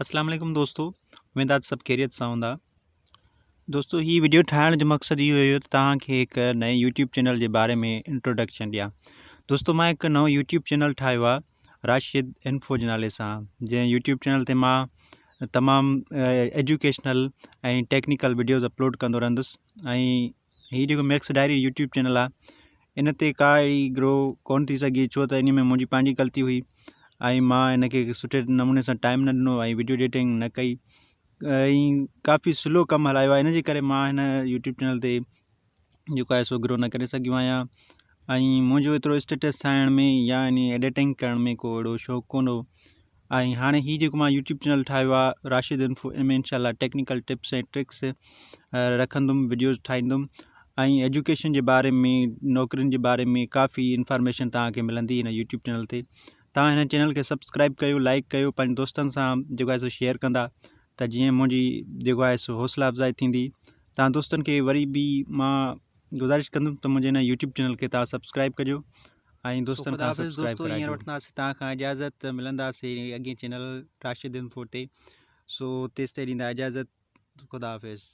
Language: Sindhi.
اسلام عليڪم دوستو اميد آ ته سڀ خيريت سان هوندا دوستو هي وڊيو ٺاهڻ جو مقصد اهو هيو ته توهان کي هڪ نئين يوٽيوب چينل جي باري ۾ انٽروڊڪشن ڏيان دوستو مان هڪ نئون يوٽيوب چينل ٺاهيو آهي راشد انفو جي نالي سان جنهن يوٽيوب چينل تي مان تمام ايجوڪيشنل ۽ ٽيڪنيڪل وڊيوز اپلوڊ ڪندو رهندس ۽ هي جيڪو ميڪس ڊائري يوٽيوب چينل آهي ان تي ڪا اهڙي گرو ڪونه ٿي سگهي ڇو ته ان ۾ منهنجي پنهنجي غلطي هئي ۽ مان ان کي سٺي نموني سان ٽائيم نه ڏنو ۽ وڊيو ايڊيٽنگ نه ڪئي ۽ ڪافي سلو ڪم هلايو آهي ان جي ڪري مان هن يوٽيوب چينل تي جيڪو آهي سو گرو نه ڪري سگهيو آهيان ۽ منهنجو ايترو اسٽيٽس ٺاهڻ ۾ يا ان ايڊيٽنگ ڪرڻ ۾ ڪو اهڙو شوق ڪونه هو ۽ هاڻي هي جيڪو مان يوٽيوب چينل ٺاهيو آهي راشد انفو ان ۾ انشاء الله ٽيڪنيڪل ٽپس ۽ ٽرڪس رکندم وڊيوز ٺاهيندم ۽ ايجوڪيشن جي باري ۾ نوڪرين جي باري ۾ ڪافي انفارميشن توهان کي ملندي هن يوٽيوب چينل تي توهان هن چينل کي سبسڪرائب ڪيو لائڪ ڪيو پنهنجي دوستن سان جيڪو آهي سو شيئر ڪندا ته جيئن منهنجي جيڪو آهي سو حوصلا افزائي ٿيندي توهان دوستن کي وري به مان گذارش ڪندم ته منهنجي هن يوٽيوب چينل کي توهان سبسڪرائب ڪجو ۽ سو دوستن خدا کان حافظ سبسڪرائب دوستو هينئر ڪرائجو. وٺنداسين توهان کان اجازت ملنداسين اڳئين چينل راشد انفو تي سو تيستائين ڏيندا اجازت خدا حافظ.